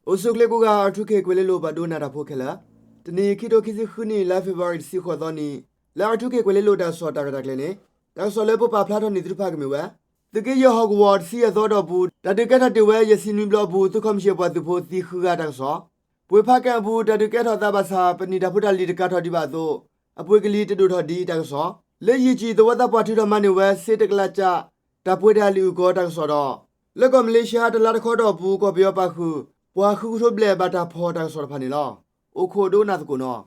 အိၣ်ဆူၣ်အိၣ်ချ့ကိးဂၤ R two K ကွဲၤလ့လိၤ ပှၤဒိကနၣ်တၢ်ဖိခဲလၢာ်, တနံၤ ခံကထိခံဆံဃုနံၣ် လါဖ့ၤဘြူၤအါရံၤ တဆံဃိးသီနံၤ လၢ R two K ကွဲၤလ့လိၤတၢ်ကစီၣ်တၢ်ရဲၣ်တၢ်ကျဲၤန့ၣ် တၢ်ကစီၣ်လၢပပာ်ဖျါထီၣ်န့ၢ်သုတဖၣ် ကမ့ၢ်ဝဲ သုးက့ယဲၢ်ဟီၣ်ကဝီၤ တဆံယဲၢ်သီအတီၢ်ပူၤ တၢ်ဒုးကဲထီၣ်တ့ၢ်ဝဲ ယဲၢ်ဆံနွံဘျီအပူၤ သုးခီၣ်မံၣ်ၡ့ၣ်အပှၤသုးဖိသံဃုဂၤတၢ်ကစီၣ်, ဝ့ၢ်ဖးကၣ်အပူၤ တၢ်ဒုးကဲထီၣ်သးဘၣ်ဆၣ် ပနံာ်တၢ်ဖိတၢ်လံၤတကးထီၣ်ဒံးဘၣ်အသိး အပှ့ၤကလံၤတဒိၣ်ထီၣ်ဒံးတၢ်ကစီၣ်, လၢယံာ်ကၠံၣ်သဝီသးပှၢ်ထုးထီၣ်မၤန့ၢ်ဝဲ စ့တကလးကၠၣ် တၢ်ပှ့ၤတၢ်လံာ်အုၣ်ကီၤတၢ်ကစီၣ်ဒီး လၢကီၢ်မလ့ၡါ တလါတခီအတီၢ်ပူၤ ကီၢ်ပယီၤပာ်ဃုာ် ပှၤဃုကထိဘျဲၣ်ဘၣ်တၢ်ဖီၣ်တၢ်ကစီၣ်တဖၣ်န့ၣ်လီၤ. အိၣ်ခိးဒိကနၣ်သကိးနီၤ.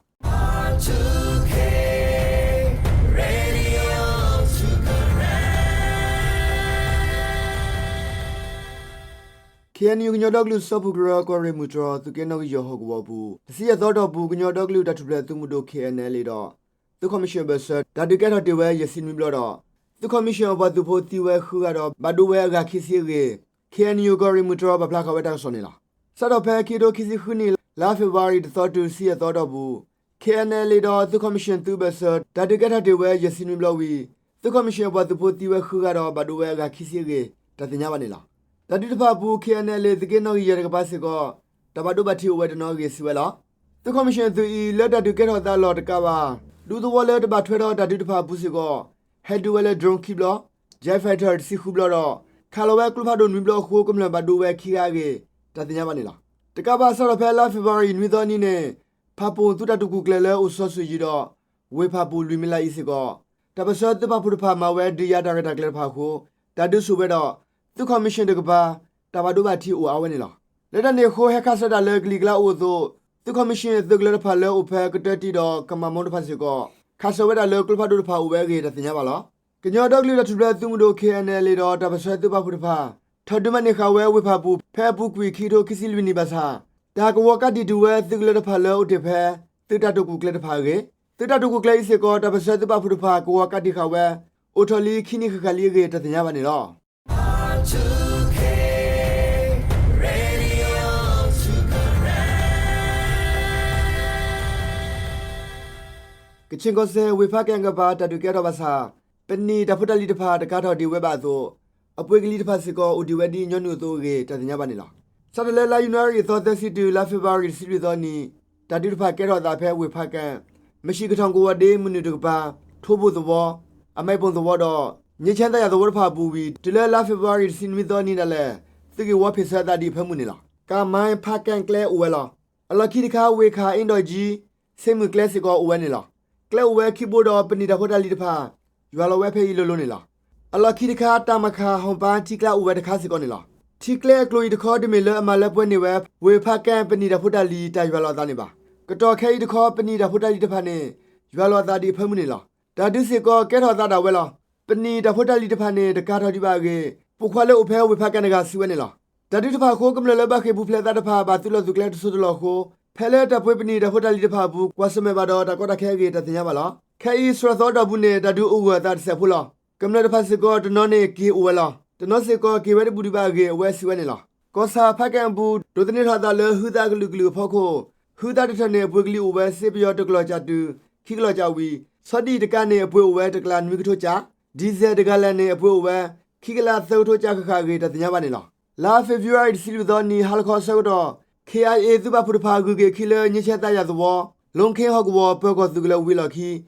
KNU ကညီဒီကလုာ်စၢဖှိၣ်ကရၢ ကီၢ်ရ့ၣ်မုၢ်တြီၢ် သုးက့နီၣ်ဂံၢ်ယဲၢ်ဟီၣ်ကဝီၤအပူၤ တဆံယဲၢ်သီအတီၢ်ပူၤ ကညီဒီကလုာ်တၢ်ထူၣ်ဖျဲးသုးမုၢ်ဒိၣ် KNLA ဒီး သုးခီၣ်မံၣ်ၡ့ၣ်အဘၢၣ်စၢၤ တၢ်ဒုးကဲထီၣ်တ့ၢ်ဝဲ ယဲၢ်ဆံနွံဘျီဒီး သုးခီၣ်မံၣ်ၡ့ၣ်အပှၤသုးဖိသံဝဲဃုဂၤဒီး ဘၣ်ဒိဝဲအဂၤခံဆံအဂ့ၢ် KNU ကီၢ်ရ့ၣ်မုၢ်တြီၢ် ပာ်ဖျါဃာ်ဝဲတၢ်ကစီၣ်န့ၣ်လီၤ. စးထီၣ်ဖဲ ခံကထိခံဆံဃုနံၣ် လါဖ့ၤဘြူၤအါရံၤ တသီတုၤ တဆံယဲၢ်သီအတီၢ်ပူၤ KNLA ဒီး သုးခီၣ်မံၣ်ၡ့ၣ်သုးအဘၢၣ်စၢၤ တၢ်ဒုးကဲထီၣ်တ့ၢ်ဝဲ ယဲၢ်ဆံနွံဘျီဝံၤ သုးခီၣ်မံၣ်ၡ့ၣ်အပှၤသုးဖိသံဝဲဃုဂၤဒီး ဘၣ်ဒိဝဲအဂၤခံဆံအဂ့ၢ် တၢ်သ့ၣ်ညါဘၣ်န့ၣ်လီၤ. တၢ်ဒုးတဖၣ်အပူၤ KNLA သုးက့နီၣ်ဂံၢ်ယဲၢ်တကပၤစ့ၢ်ကီး တၢ်ဘၣ်ဒိဘၣ်ထံးအိၣ်ဝဲတနီၤအဂ့ၢ် စံးဝဲလီၤ. သုးခီၣ်မံၣ်ၡ့ၣ်အသုးအံၤ လၢတၢ်ဒုးကဲထီၣ်သးလီၢ်တကးဘၣ် ဒူသဝီလၢတဘၣ်ထွဲဒီးတၢ်ဒုးတဖၣ်အပူၤစ့ၢ်ကီး ဟဲဒုးဝဲလၢ drone ခံဘျီ, jet fighter တဆံဃုဘျီဒီး ခးလီၤဝဲကျိဖးဒိၣ်နွံဘျီအဃိ ကမျၢၢ်ဘၣ်ဒိဝဲခံဂၤအဂ့ၢ် တၢ်သ့ၣ်ညါဘၣ်န့ၣ်လီၤ. တကးဘၣ်စးထီၣ်ဖဲလါဖ့ၤဘြူၤအါရံၤ နွံသီအနံၤန့ၣ် ဖၣ်ပူၣ်သုးတၢ်တိာ်ကူၣ်ကျဲၤလၢအိၣ်စီၤစုၤယံၤဒီး ဝ့ၢ်ဖၣ်ပူၣ်လွံၢ်မံၤလးအံၤစ့ၢ်ကီး တၢ်ပၢၢ်ဆၢသုးပာ်ဖှိၣ်တဖၣ်မၤဝဲဒုးယၤတၢ်ရဲၣ်တၢ်ကျဲၤတဖၣ်အဃိ တၢ်ဒုးဆူၣ်ဝဲဒီး သုးခီၣ်မံၣ်ၡ့ၣ်တကပၤ တၢ်ဘၣ်ဒိဘၣ်ထံးအိၣ်အါဝဲန့ၣ်လီၤ. လၢတၢ်န့ၣ်အဃိ ဟဲခးဆၢတၢ်လၢကလံၤကျါအိၣ်အသိး သုးခီၣ်မံၣ်ၡ့ၣ်အသုးကလၢတဖၣ်လၢအိၣ်ဖဲကတၢၢ်တံၢ်ဒီး ကမၤမိတဖၣ်စ့ၢ်ကီး ခးဆၢဝဲဒၣ်လၢကျိဖးဒိၣ်တဖၣ်အိၣ်ဝဲအဂ့ၢ် တၢ်သ့ၣ်ညါဘၣ်လီၤ. ကညီဒီကလုာ်တၢ်ထူၣ်ဖျဲးသုးမုၢ်ဒိၣ် KNLA ဒီးတၢ်ပၢၢ်ဆၢသုးပာ်ဖှိၣ်တဖၣ် ထီၣ်ဒုးမၤန့ၢ်ဃာ်ဝဲဝ့ၢ်ဖၣ်ပူၣ် ဖဲအပူၤကွံာ် ခံကထိခံဆံလွံၢ်နံၣ်ဘၣ်ဆၣ် တၢ်ကဝီၤကးတံာ်တုၤဝဲသုးကလၢတဖၣ်လၢအိၣ်တ့ၢ်ဖဲ သုးတၢ်တိာ်ကူၣ်ကျဲၤတဖၣ်အဂ့ၢ်, သုးတၢ်တိာ်ကူၣ်ကျဲၤအံၤစ့ၢ်ကီး တၢ်ပၢၢ်ဆၢသုးပာ်ဖှိၣ်တဖၣ် ကဝီၤကးတံာ်ဃာ်ဝဲ အိၣ်ထီၣ်လံခံနံၣ်ဃၣ်ဃၣ်လံအဂ့ၢ် တၢ်သ့ၣ်ညါဘၣ်န့ၣ်လီၤ. ကခ့ၣ်ကီၢ်စဲၣ် ဝ့ၢ်ဖးကၣ်ကပၤ တၢ်ဒုးကဲထီၣ်ဘၣ်ဆၣ် ပနံာ်တၢ်ဖိတၢ်လံၤတဖၣ် တကးထီၣ်ဒံးဝဲဘၣ်အသိး အပှ့ၤကလံၤတဖၣ်စ့ၢ်ကီး အိၣ်ဒံးဝဲဒ်ညီနုၢ်အသိးအဂ့ၢ် တၢ်သ့ၣ်ညါဘၣ်န့ၣ်လီၤ. စးထီၣ်လၢလါယနူၤအါရံၤသီသၢဆံတုၤ လါဖ့ၤဘြူၤအါရံၤ တဆံလွံၢ်သီနံၤ တၢ်ဒုးတဖၣ်ကဲထီၣ်အသးဖဲ ဝ့ၢ်ဖးကၣ်, မ့ၢ်ၡံၣ်ကထီၣ်ကဝီၤဒ့ မုၢ်နုာ်တကပၤ, ထိၣ်ဘိၣ်သဝီ, အမဲၣ်ပိၣ်သဝီဒီး ည့ဆဲသးယၤသဝီတဖၣ်အပူၤဝံၤ တုၤလၢလါဖ့ၤဘြူၤအါရံၤ တဆံနွံသီနံၤဒၣ်လဲာ် သုးဂ့ၢ်ဝီဖ့ၣ်ဆၢအသးဒ်အဖၢမုၢ်န့ၣ်လီၤ. ကၣ်မါဖးကၣ်ကျဲအိၣ်ဝဲလီၤ. အလီၢ်ခံတခါ ဝ့ၢ်ခး အ့ၣ်ဒီးကၠံ ဆ့မုၢ်ကျဲစ့ၢ်ကီးအိၣ်ဝဲန့ၣ်လီၤ. ကျဲအိၣ်ဝဲခံဘိဒီး ပနံာ်တၢ်ဖိတၢ်လံၤတဖၣ် ယွၤလီၤဝဲဖဲအံၤလိၤလိၤန့ၣ်လီၤ. အလီၢ်ခံတခါ တၢ်မၤခး ဟီၣ်ပၢ် ထံကျါအိၣ်ဝဲတခါစ့ၢ်ကီးန့ၣ်လီၤ. ထံကျဲအကျိၤအံၤတခီ တမ့ၢ်လၢအမၤလၢပှဲၤန့ၢ်ဝဲ ဝ့ၢ်ဖးကၣ်ပနံာ်တၢ်ဖိတၢ်လံၤ တၢ်ယွၤလီၤအသးန့ၣ်ဘၣ်. ကတီၢ်ခဲအံၤတခီ ပနံာ်တၢ်ဖိတၢ်လံၤတဖၣ်န့ၣ် ယွၤလီၤအသးဒ်အဖၢမုၢ်န့ၣ်လီၤ. တၢ်ဒုးစ့ၢ်ကီးကဲထီၣ်အသးဒၣ်ဝဲလီၤ. ပနံာ်တၢ်ဖိတၢ်လံၤတဖၣ်န့ၣ် တကးထီၣ်ဒံးဘၣ်အဂ့ၢ် ပိာ်ခွါလၢအိၣ်ဖဲဝ့ၢ်ဖးကၣ်တဂၤစံးဝဲန့ၣ်လီၤ. တၢ်ဒုးတဖၣ်အဃိ ကမျၢၢ်လၢဘၣ်ဃ့ၢ်ပူၤဖျဲးသးတဖၣ် ဘၣ်သုးလီၢ်သုးကျဲတစိၢ်တလီၢ်အဃိ ဖဲလၢတၢ်ပှ့ၤပနံာ်တၢ်ဖိတၢ်လံၤတဖၣ်အပူၤ ကွၢ်ဆၢၣ်မဲာ်ဘၣ်ဒီးတၢ်ကီတၢ်ခဲအဂ့ၢ် တၢ်သ့ၣ်ညါဘၣ်လီၤ. ခဲအံၤ စှၤသီအတီၢ်ပူၤန့ၣ် တၢ်ဒုးအိၣ်ဂၢၢ်အသးတစဲးဖိလီၤ. ကမျၢၢ်တဖၣ်စ့ၢ်ကီး တနီၤန့ၣ်က့ၤအိၣ်ဝဲလီၤ. တနီၤစ့ၢ်ကီးက့ၤဝဲတဘူၣ်ဒံးဘၣ်အဂ့ၢ် အဝဲစံးဝဲန့ၣ်လီၤ. ကီၢ်ဆၣ်ဖးကၣ်အပူၤ ဒိးသန့ၤထီၣ်အသးလၢဟုသးအကလုာ်ကလုာ်အဖီခိၣ် ဟုသးတထၢၣ်န့ၣ် အပှ့ၤကလံၤအိၣ်ဝဲ စ့ပယီၤတကလီၢ်ကၠးတုၤ ခံကလီၢ်ကၠးဝံၤ ဆီဒံၣ်တကးန့ၣ် အပှ့ၤအိၣ်ဝဲ တကလးနွံကထိကၠး, ဒံၣ်စဲးတဂၤလၢ်န့ၣ် အပှ့ၤအိၣ်ဝဲ ခံကလးသၢကထိကၠးဃၣ်ဃၣ်အဂ့ၢ် တၢ်သ့ၣ်ညါဘၣ်န့ၣ်လီၤ. လါဖ့ၤဘြူၤအါရံၤ တဆံလွံၢ်သီနံၤ ဟါလီၤခီအဆၢကတီၢ် ခ့ၣ်အါအ့ သုးပာ်ဖှိၣ်တဖၣ် ဂုၤက့ၤခံလၢ ည့ဆဲသးယၤသဝီ လီခ့ဟီၣ်ကဝီၤ ပၢၤကီၢ်သုးကလၢၤဝံၤအလီၢ်ခံ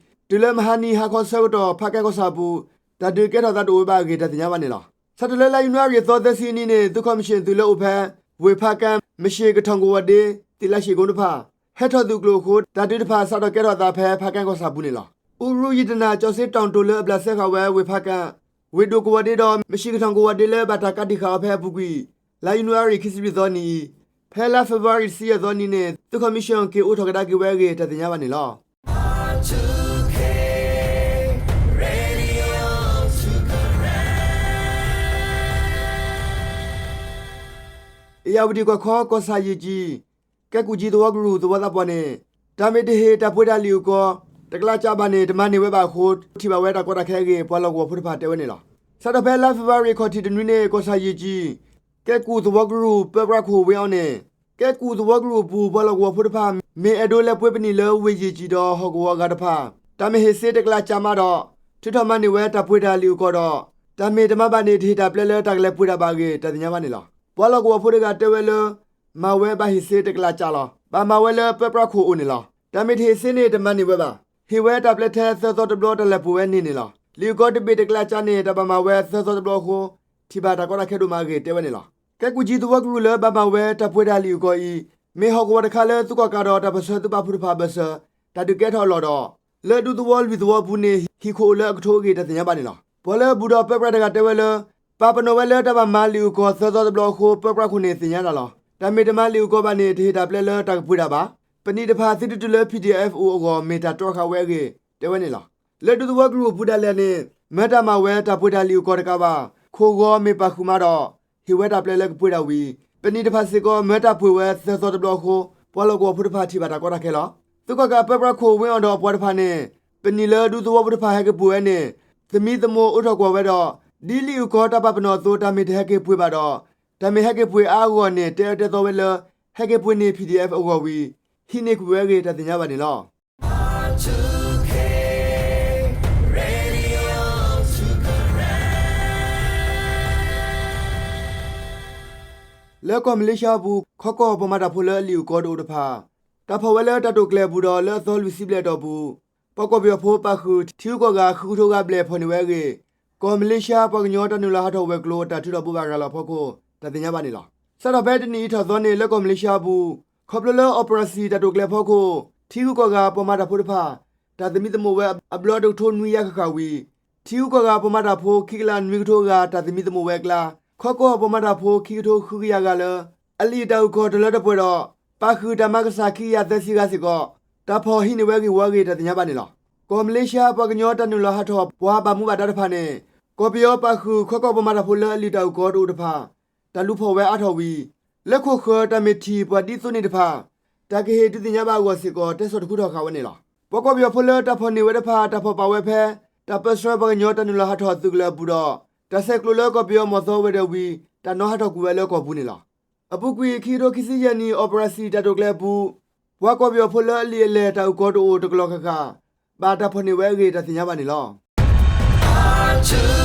တုၤလၢမဟါနံၤဟါခီအဆၢကတီၢ် ဖးကၣ်ကီၢ်ဆၣ်အပူၤ တၢ်ဒုးကဲထီၣ်သးတအိၣ်ဝဲဘၣ်အဂ့ၢ် တၢ်သ့ၣ်ညါဘၣ်န့ၣ်လီၤ. စးထီၣ်လၢလါယနူၤအါရံၤသီသၢဆံအနံၤန့ၣ် သုးခီၣ်မံၣ်ၡ့ၣ်သုးလၢအိၣ်ဖဲ ဝ့ၢ်ဖးကၣ်, မ့ၢ်ၡ့ၣ်ကထီၣ်ကဝီၤဒ့, သ့ၣ်လးရှ့ၣ်ကိတဖၣ် ဟဲထီၣ်သုးကျိၤအဃိ တၢ်ဒုးတဖၣ်စးထီၣ်ကဲထီၣ်အသးဖဲ ဖးကၣ်ကီၢ်ဆၣ်အပူၤန့ၣ်လီၤ. အူရူယံာ်တနၢ် ကၠီၤစ့တီၣ်တိၤလၢအဘျးစဲဃာ်ဝဲ ဝ့ၢ်ဖးကၣ်, ဝ့ၢ်ဒိၣ်ကဝီၤဒ့ဒီး မ့ၢ်ၡ့ၣ်ကထီၣ်ကဝီၤဒ့လၢဘၣ်တၢ်ကးတံာ်ဃာ်အီၤဖဲအပူၤကွံာ် လါယနူၤအါရံၤ ခံဆံလွံၢ်သီနံၤအံၤ ဖဲလါဖ့ၤဘြူၤအါရံၤ တဆံယဲၢ်သီနံၤန့ၣ် သုးခီၣ်မံၣ်ၡ့ၣ်က့ၤအိးထီၣ်ကဒါက့ၤဝဲအဂ့ၢ် တၢ်သ့ၣ်ညါဘၣ်န့ၣ်လီၤ. အ့ၣ်ယၣ်ဝတံၣ်ကီၢ်ခီ ကီၢ်ဆၣ်ယံာ်ကၠံၣ် ကဲကူၣ်ကၠံသဝီကရူၢ် သဝီသးပှၢ်န့ၣ် တၢ်မ့ၢ်တဟ့ၣ်တၢ်ပှ့ၤတၢ်လံၣ်အုၣ်ကီၤ တကလးကၠးဘၣ်န့ၣ် တမၤန့ၢ်ဝဲဘၣ်အဃိ ထံၣ်ဘၣ်ဝဲတၢ်ကီတၢ်ခဲအဂ့ၢ် ပှၤလီၢ်ကဝီၤဖိတဖၣ်တဲဝဲန့ၣ်လီၤ. စးထီၣ်ဖဲလါဖ့ၤဘြူၤအါရံၤ ခီၣ်ထံးတနွံန့ၣ် ကီၢ်ဆၣ်ယံာ်ကၠံၣ် ကဲကူၣ်သဝီကရူၢ် ပၢပြးခိၣ်ဝ့အီၤန့ၣ် ကဲကူၣ်သဝီကရူၢ်အပူၤ ပှၤလီၢ်ကဝီၤဖိတဖၣ် မ့ၢ်အဲၣ်ဒိးလဲၤပှ့ၤပနံာ်လၢဝ့ၢ်ယံာ်ကၠံၣ်ဒီးဟီၣ်ကဝီၤအဂၤတဖၣ် တၢ်မ့ၢ်ဟ့ၣ်စ့တကလးကၠးမးဒီး ထုးထီၣ်မၤန့ၢ်ဝဲတၢ်ပှ့ၤတၢ်လံၣ်အုၣ်ကီၤဒီး တၢ်မ့ၢ်တမၤဘၣ်န့ၣ် တဟ့ၣ်တၢ်ပျဲလၢတၢ်ကလဲၤပှ့ၤတၢ်ဘၣ်အဂ့ၢ် တၢ်သ့ၣ်ညါဘၣ်န့ၣ်လီၤ. ပှၤလီၢ်ကဝီၤဖိတဂၤတဲဝဲလၢ မၤဝဲဘၣ်ဟ့ၣ်စ့တကလးကးလီၤ. ဘၣ်မၤဝဲလၢပၢပြးခိၣ်အိၣ်န့ၣ်လီၤ. တၢ်မ့ၢ်တဟ့ၣ်စ့န့ၣ် တမၤန့ၢ်ဝဲဘၣ်. ဟ့ၣ်ဝဲတၢ်ပျဲထဲသၢသီတဘျီ တၢ်လဲၤပိာ်ဝဲန့ၢ်န့ၣ်လီၤ. လံာ်အုၣ်ကီၤတဘ့ၣ်တကလးကးန့ၣ် တၢ်ဘၣ်မၤဝဲသၢသီတဘျီအဃိ ထံၣ်ဘၣ်တၢ်ကီတၢ်ခဲဒိၣ်မးအဂ့ၢ် တဲဝဲန့ၣ်လီၤ. ကဲကုၢ်ကၠံသဝီကရူၢ်လၢဘၣ်မၤဝဲတၢ်ပှ့ၤတၢ်လံာ်အုၣ်ကီၤအံၤ မ့ၢ်ဟီၣ်ကဝီၤတခါလၢသုးကီၣ်ကးဒီးတၢ်ပၢၢ်ဆၢသုးပာ်ဖှိၣ်တဖၣ်အဘၢၣ်စၢၤ တၢ်ဒုးကဲထီၣ်အလီၢ်ဒီး လၢဒူသဝီလွံၢ်သဝီအပူၤန့ၣ် ဟံၣ်ခိၣ်အိၣ်လၢအကထိအဂ့ၢ် တၢ်သ့ၣ်ညါဘၣ်န့ၣ်လီၤ. ပှၤလၢအဘူးဒီးပၢပြးတဂၤတဲဝဲလၢ ပာ်ပနီၣ်ဝဲလၢတၢ်ဘၣ်မၤလံာ်အုၣ်ကီၤသၢသီတဘျီအဃိ ပၢပြးခိၣ်န့ၣ်သ့ၣ်ညါတၢ်လီၤ. တၢ်မ့ၢ်တမၤလံာ်အုၣ်ကီၤဘၣ်န့ၣ် တဟ့ၣ်တၢ်ပျဲလၢတၢ်ကပှ့ၤတၢ်ဘၣ်. ပနံာ်တဖၣ်သုတတုၤလၢ ပီၣ်ဒံၣ်အဲၣ်ဖ် အိၣ်အဂီၢ် မ့ၢ်တၢ်တြီဃာ်ဝဲအဂ့ၢ် တဲဝဲန့ၣ်လီၤ. လၢဒူသဝီကရူၢ်အပူၤဒၣ်လဲာ်န့ၣ် မၢတၢ်မၤဝဲတၢ်ပှ့ၤတၢ်လံာ်အုၣ်ကီၤတကးဘၣ် ခိၣ်ဂီၤမ့ၢ်ပာ်ဃုာ်မးဒီး ဟ့ၣ်ဝဲတၢ်ပျဲလၢကပှ့ၤတၢ်ဝံၤ ပနံာ်တဖၣ်စ့ၢ်ကီး မၢတၢ်ပှ့ၤဝဲသၢသီတဘျီအဃိ ပှၤလီၢ်ကဝီၤဖိတဖၣ်ထံၣ်ဘၣ်တၢ်ကီတၢ်ခဲလီၤ. သုးကီၣ်ကးပၢပြးခိၣ်ဝ့အီၤဒီးအပှၤတဖၣ်န့ၣ် ပနံာ်လၢဒူသဝီဖိတဖၣ်ဟဲက့ၤပှ့ၤဝဲန့ၣ် သမံသမိးအိးထီၣ်ကွံာ်ဝဲဒီး ဒ်လံာ်အုၣ်ကီၤတၢ်ပာ်ပနီၣ်အသိး တၢ်မ့ၢ်တဟဲက့ၤပှ့ၤဘၣ်ဒီး တၢ်မ့ၢ်ဟဲက့ၤပှ့ၤအါအဂီၢ်န့ၣ် တဲအၢတဲသီဝဲလၢ ဟဲက့ၤပှ့ၤန့ၢ် ပီၣ်ဒံၣ်အဲၣ်ဖ် အဂီၢ်ဝံၤ ဟံးန့ၢ်ကွံာ်ဝဲအဂ့ၢ် တၢ်သ့ၣ်ညါဘၣ်န့ၣ်လီၤ. လၢကီၢ်မလ့ၡါအပူၤ ခီကီၢ်ပှၤမၤတၢ်ဖိလၢအလံာ်အုၣ်ကီၤတအိၣ်တဖၣ် တၢ်ဖီၣ်ဝဲလၢတၢ်တိာ်ကျဲၤအပူၤဒီး လၢအသီလွံၢ်ဆံဘျဲၣ်အတီၢ်ပူၤ ပှၤကီၢ်ပယီၤဖိပာ်ဃုာ် ထံဂုၤကီၢ်ဂၤဃုကထိဂၤဘျဲၣ်ဖီၣ်န့ၢ်ဝဲအဂ့ၢ် ကီၢ်မလ့ၡါပှၤကညီတၢ်နုာ်လီၤဟးထီၣ်ဝဲၤကျိၤ တၢ်ထုးထီၣ်ဘိးဘၣ်ရၤလီၤအဖီခိၣ် တၢ်သ့ၣ်ညါဘၣ်န့ၣ်လီၤ. စးထီၣ်ဖဲတနံၣ်အံၤထီၣ်သီန့ၣ် လၢကီၢ်မလ့ၡါအပူၤ ခီဖျိလၢ Operasi တၢ်တိာ်ကျဲၤအဖီခိၣ် ထံဂုၤကီၢ်ဂၤပှၤမၤတၢ်ဖိတဖၣ် တၢ်သမံသမိးဝဲအဘျီတကထိနွံကယၤဃၣ်ဃၣ်ဝံၤ ထံဂုၤကီၢ်ဂၤပှၤမၤတၢ်ဖိခံကလးနွံကထိဂၤ တၢ်သမံသမိးဝဲအကျါ ခီကီၢ်ပှၤမၤတၢ်ဖိခံကထိဃုကယၤဂၤလၢ အလံာ်တၢ်အုၣ်ကီၤတလၢတပှဲၤဒီး ပာ်ဃုာ်တၢ်မၤကစၢ်ခံကယၤသၢဆံဂၤစ့ၢ်ကီး တၢ်ဖီၣ်ဟံးန့ၢ်ဝဲအဂ့ၢ်ဝီအဂ့ၢ် တၢ်သ့ၣ်ညါဘၣ်န့ၣ်လီၤ. ကီၢ်မလ့ၡါပှၤကညီတၢ်နုာ်လီၤဟးထီၣ်ပှၤဘၣ်မူဘၣ်ဒါတဖၣ်န့ၣ် ကီၢ်ပယီၤပာ်ဃုာ် ခီကီၢ်ပှၤမၤတၢ်ဖိလၢအလံာ်တၢ်အုၣ်ကီၤတအိၣ်တဖၣ် တၢ်လူၤဖီၣ်ဝဲအါထီၣ်ဝံၤ လၢခိၣ်ဃၢၤတၢ်မ့ၢ်ထံၣ်ပှၤဒ်သိးန့ၣ်တဖၣ် တၢ်ကဟ့ၣ်ဒုးသ့ၣ်ညါဘၣ်အဂီၢ်စ့ၢ်ကီး တဲဆီၣ်တခူထီၣ်ဃာ်ဝဲန့ၣ်လီၤ. ပှၤကီၢ်ပယီၤဖိလၢတၢ်ဖီၣ်န့ၢ်ဝဲတဖၣ် တၢ်ဖီၣ်ပာ်ဝဲဖဲ တၢ်ပၢၢ်ဆှၢပှၤကညီတၢ်နုာ်လီၤဟးထီၣ်သုးကလၢၤအပူၤဒီး တၢ်ဆဲးကျိးလၢကီၢ်ပယီၤမီၢ်သီဝဲၤဒၢးဝံၤ တၢ်နီၤဟးထီၣ်ကွံာ်ဝဲလၢကီၢ်ပူၤန့ၣ်လီၤ. အပူၤကွံာ် ခံကထိခံဆံယဲၢ်နံၣ် Operasi တၢ်တိာ်ကျဲၤအပူၤ ပှၤကီၢ်ပယီၤဖိလၢအလံာ်အလဲၢ်တၢ်အုၣ်ကီၤတအိၣ်တကလီၢ်ဃၣ်ဃၣ် ဘၣ်တၢ်ဖီၣ်န့ၢ်ဝဲအဂ့ၢ် တၢ်သ့ၣ်ညါဘၣ်န့ၣ်လီၤ.